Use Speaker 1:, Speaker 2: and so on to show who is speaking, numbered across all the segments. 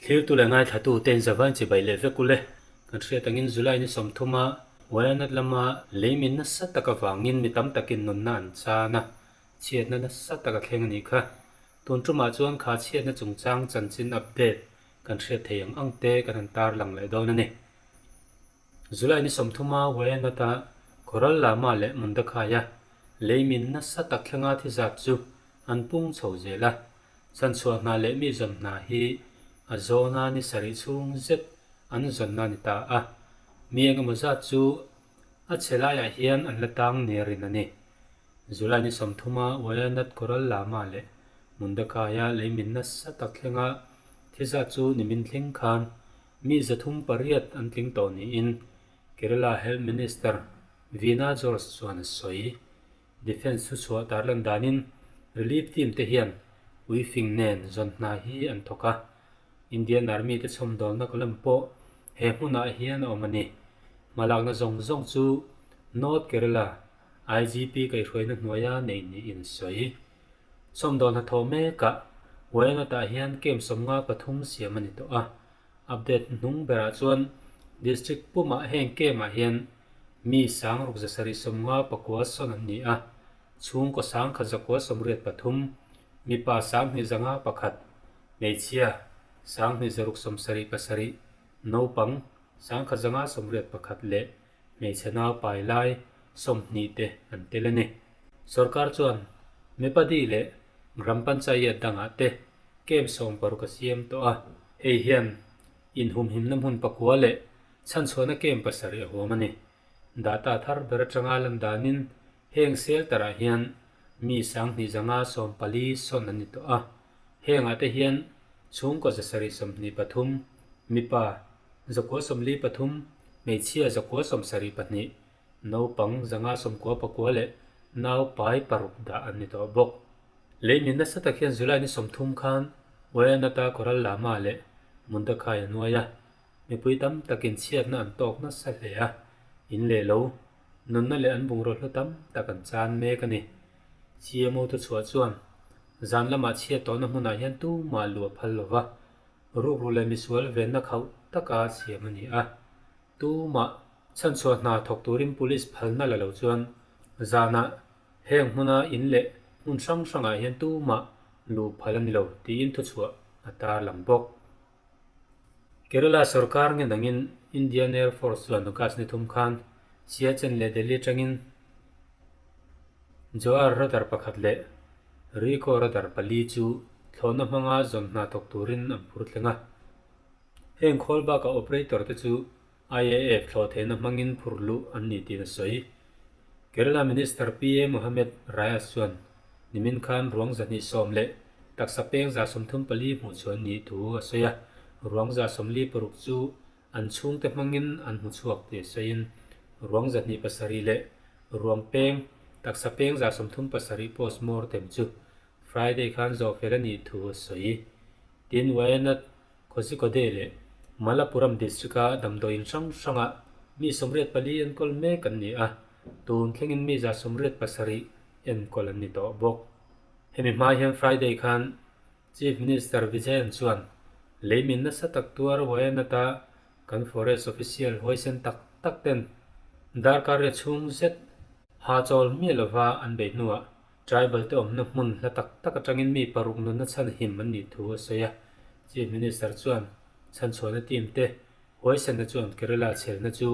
Speaker 1: Thlirtu leh ngaithlatu te'n zavain chibai leh vek ule. Kan hriat angin July ni sawmthuma Wayanad lama leimin nasa tak avangin mi tam takin nunna an chan a, chhiatna nasa tak a thleng a nih kha. Tun tumah chuan kha chhiatna chungchang chanchin update kan hriat thei ang ang te kan han tarlang leh dawn a ni. July ni sawmthuma Wayanad-a Koral Lama leh Mundakhaia leimin nasa tak thlenga thi zat chu an pung chho zel a. Chanchhuah hna leh mi zawn hna hi a zawna ni sarih chhung zet an zawnna a ni ta a, mi eng emaw zat chu a chhe laiah hian an la tang nia rin a ni. July ni sawmthuma Wayanad Koral Lama leh Mundakaya leimin nasa tak thlenga thi zat chu nimin thleng khan mi 308 an tling tawh niin Kerala Health Minister Veena George chuan a sawi. Defence thuchhuah tarlan danin Relief team te hian uifing nen zawn hna hi an thawk a, Indian Army te chhawmdawlna column pawh he hmunah hian a awm a ni. Hmalakna zawng zawng chu North Kerala IGP kaihhruaina hnuaia nei niin a sawi. Chhawmdawl hnathawh mekah Wayanad-ah hian camp 53 siam a ni tawh a, Update hnung berah chuan District pumah heng camp-ah hian mi 6759 sawn an ni a, chhungkaw 1183, mipa 2501, hmeichhia 2677, naupang 1181 leh hmeichhe nau pai lai 20 te an tel a ni. Sorkar chuan Mepadi leh Gram Panchayat dangah te camp 16 a siam tawh a, hei hian inhumhimna hmun pakua leh chhanchhuahna camp pasarih a huam a ni. Data thar ber atanga lan danin heng shelter-ah hian mi 2514 sawn an ni tawh a, hengah te hian chhungkaw 723, mipa 943, hmeichhia 972, naupang 599 leh nau pai paruk dah an ni tawh bawk. Leimin nasa tak hian July ni 30 khan Wayanad-a Koral Lama leh Mundakhai a nuai a, mipui tam takin chhiatna an tawk nasa hle a, in leh lo, nunna leh an bungraw hlu tam tak an chan mek a ni. CMO thuchhuah chuan zan lamah chhiat tawhna hmunah hian tumah luah phal lova rukru leh misual venna khauh taka siam a ni a, tumah chhanchhuah hna thawk turin police phalna la lo chuan zanah Heng hmuna in leh hmun hrang hrangah hian tumah luh phal a ni lo tiin thuchhuah a tarlang bawk. Kerala sorkar nge dangin Indian Air Force chuan August ni thum khan Siachen leh Delhi atangin Joar radar pakhat leh Rico radar pali chu thlawhna hmanga zawn hna thawk turin an phur thleng a. Heng khawl bakah operator te chu IAF thlawh theihna hmangin phur luh an ni tiin a sawi. Kerala Minister PA Mohammed Rayas chuan nimin khan ruang 210 leh taksa peng 34 hmuh chhuah an nih thu a sawi a, ruang 46 chu an chhungte hmangin an hmu chhuak tih a sawiin ruang 207 leh ruang peng taksa peng 37 post mortem chu Friday khan zawh fel a nih thu a sawi. Tin, Wayanad Kozhikode leh Malappuram District-a damdawiin hrang hrangah mi 84 enkawl mek an ni a, tun thlengin mi 87 enkawl an ni tawh bawk. Hemi hma hian Friday khan Chief Minister Vijayan chuan leimin nasa tak tuar Wayanad-a kan forest official huaisen tak tak ten darkar ria chhung zet hahchawl miah lova an bei hnuah Tribal te awmna hmun hla tak tak atangin mi paruk nunna chhan him an nih thu a sawi a. Chief Minister chuan chhanchhuahna team te huaisenna chuan Kerala chhelna chu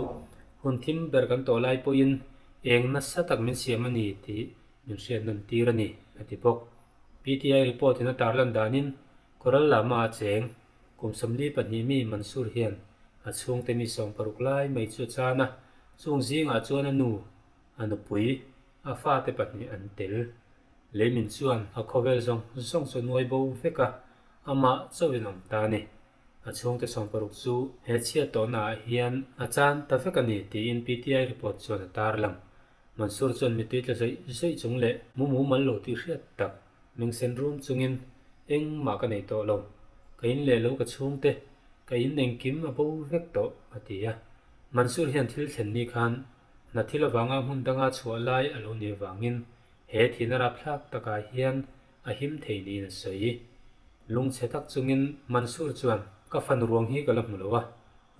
Speaker 1: hun thim ber kan tawh lai pawhin eng nasa tak min siam a ni tih min hriat nawn tir a ni, a ti bawk. PTI report in a tarlan danin Koral lama a cheng kum 42 mi Mansoor hian a chhungte mi 16 lai mai chu a chan a, chung zingah chuan a nu, a nupui, A fate pahnih an tel. Leimin chuan a khawvel zawng zawng chu a nuai bo vek a, amah chauhin awm ta a ni. A chhungte 16 chu he chhiat tawhnaah hian a chan ta vek a ni tiin PTI report chuan a tarlang. Mansoor chuan mittui tla zawih zawih chung leh mu mumal lo tih hriat tak mengsen rum chungin engmah ka nei tawh lo, ka in leh lo ka chhungte, ka in engkim a bo vek tawh, a ti a. Mansoor hian thil thlen ni khan Hna thil avanga hmun danga chhuah lai a lo nih avangin he thihna rapthlak takah hian a him thei niin a sawi. Lungchhe tak chungin Mansoor chuan. Ka fanu ruang hi ka la hmu lo a,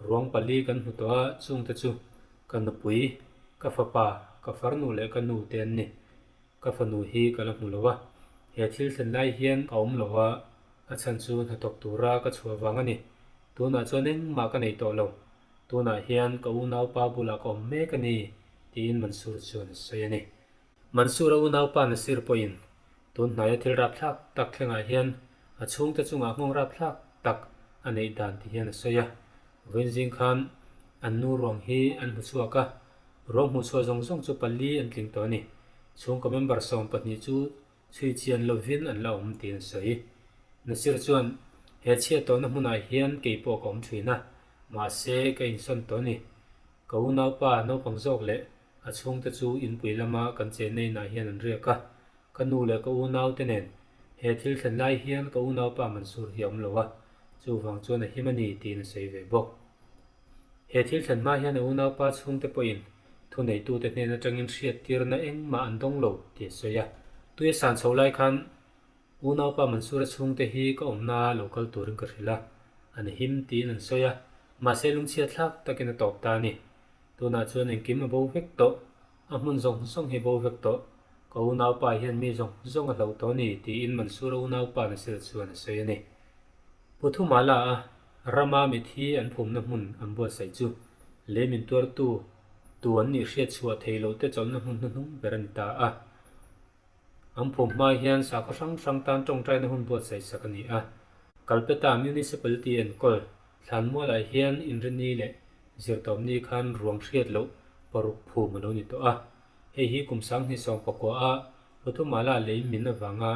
Speaker 1: ruang pali kan hmu tawh a, chungte chu ka nupui, ka fapa, ka farnu leh ka nu te an ni. Ka fanu hi ka la hmu lo a, he thil thlen lai hian ka awm lo a, a chhan chu hnathawk tura ka chhuah vang a ni. Tunah chuan engmah ka nei tawh lo, tunah hian ka unaupa bulah ka awm mek a ni, tiin Mansoor chuan a sawi a ni. Mansoor-a unaupa Nasir pawhin tun hnaia thil rapthlak tak thlengah hian a chhungte chungah nghawng rapthlak tak a neih dan ti hian a sawi a. Vawiin zing khan an nu ruang hi an hmu chhuak a, ruang hmuh chhuah zawng zawng chu pali an tling tawh a ni. Chhungkaw member 12 chu chhui chian lovin an la awm tiin a sawi. Nasir chuan, He chhiat tawhna hmunah hian kei pawh ka awm thin a, mahse ka insawn tawh a ni. Ka unaupa naupang zawk leh A chhungte chu inpui lama kan chenna inah hian an riak a, ka nu leh ka unaute nen. He thil thlen lai hian ka unaupa Mansoor hi a awm lo a, chuvang chuan a him a ni tiin a sawi ve bawk. He thil thlen hma hian a unaupa chhungte pawhin thuneitute hnen atangin hriattirna engmah an dawng lo tih a sawi a. Tui a san chho lai khan unaupa Mansoor-a chhungte hi ka awmna lo kal turin ka hrilh a, an him tiin an sawi a, mahse lungchhiat thlak takin a tawp ta a ni. Tunah chuan engkim a bo vek tawh, a hmun zawng zawng hi bo vek tawh, ka unaupa hian mi zawng zawng a hlauh tawh a ni, tiin Mansoor-a unaupa Nasir chuan a sawi a ni. Puthumala a rama mithi an phumna hmun an buatsaih chu lei min tuartu tu an nih hriat chhuah thei loh te chawlhna hmun hnuhnung ber a ni ta a. An phum hma hian sakhaw hrang hrang tan tawngtaina hun buatsaih sak a ni a. Kalpetta Municipality enkawl Thlanmualah hian Inrini leh Zirtawpni khan ruang hriat loh paruk phum a lo ni tawh a. Hei hi kum 2019 a Puthumala lei min avanga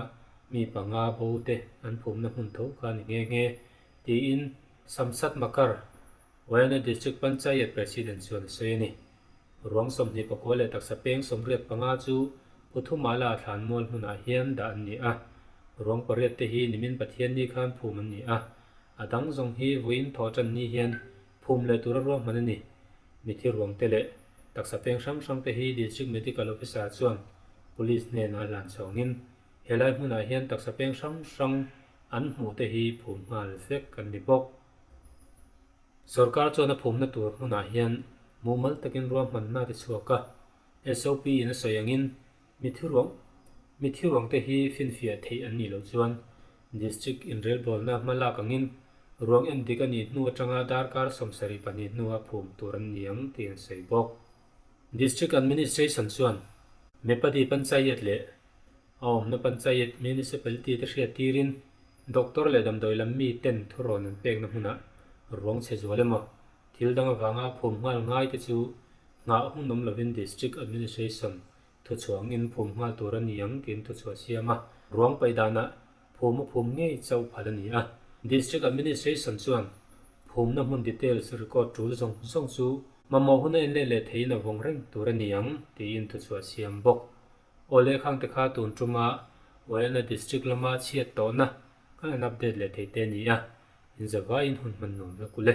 Speaker 1: mi panga bo te an phumna hmun tho kha a ni nghe nghe, tiin Samsat Makar, Wayanad District Panchayat President chuan a sawi a ni. Ruang 29 leh taksa peng 85 chu Puthumala thlanmual hmunah hian dah an ni a. Ruang pariat te hi nimin Pathianni khan phum an ni a. A dang zawng hi vawiin thawh tan ni hian phum leh tura ruahman a ni. Mithi ruang te leh taksa peng hrang hrang te hi District Medical Officer chuan Police hnenah hlan chhawngin helai hmunah hian taksa peng hrang hrang an hmuh te hi phum nghal vek an ni bawk. Sorkar chuan a phumna tur hmunah hian mumal takin ruahmanna a ti chhuak a, SOP in a sawi angin mithi ruang mithi ruangte hi finfiah theih an nih loh chuan District inrelbawlna hma lak angin ruang en dik a nih hnu atanga darkar 72 hnua phum tur an ni ang tih an sawi bawk. District Administration chuan Mepadi Panchayat leh a awmna Panchayat Municipality te hriat tirin Doctor leh damdawi lam mi ten thurawn an pekna hmunah ruang chhe zual emaw thil dang avanga phum nghal ngai te chu nghah hun awm lovin District Administration thuchhuangin phum nghal tur a ni ang tiin thuchhuah siam a, ruang paih danah phum a phum ngei chauh phal a ni a. District Administration chuan phumna hmun details record tul zawng zawng chu mamawh huna en let leh theiin a vawng reng tur a ni ang tiin thuchhuah siam bawk. Aw lehkhang te kha tun tuma Wayanad District lama chhiat tawhna kan han update leh thei te a ni a, inzavaiin hun hman nuam vek u le.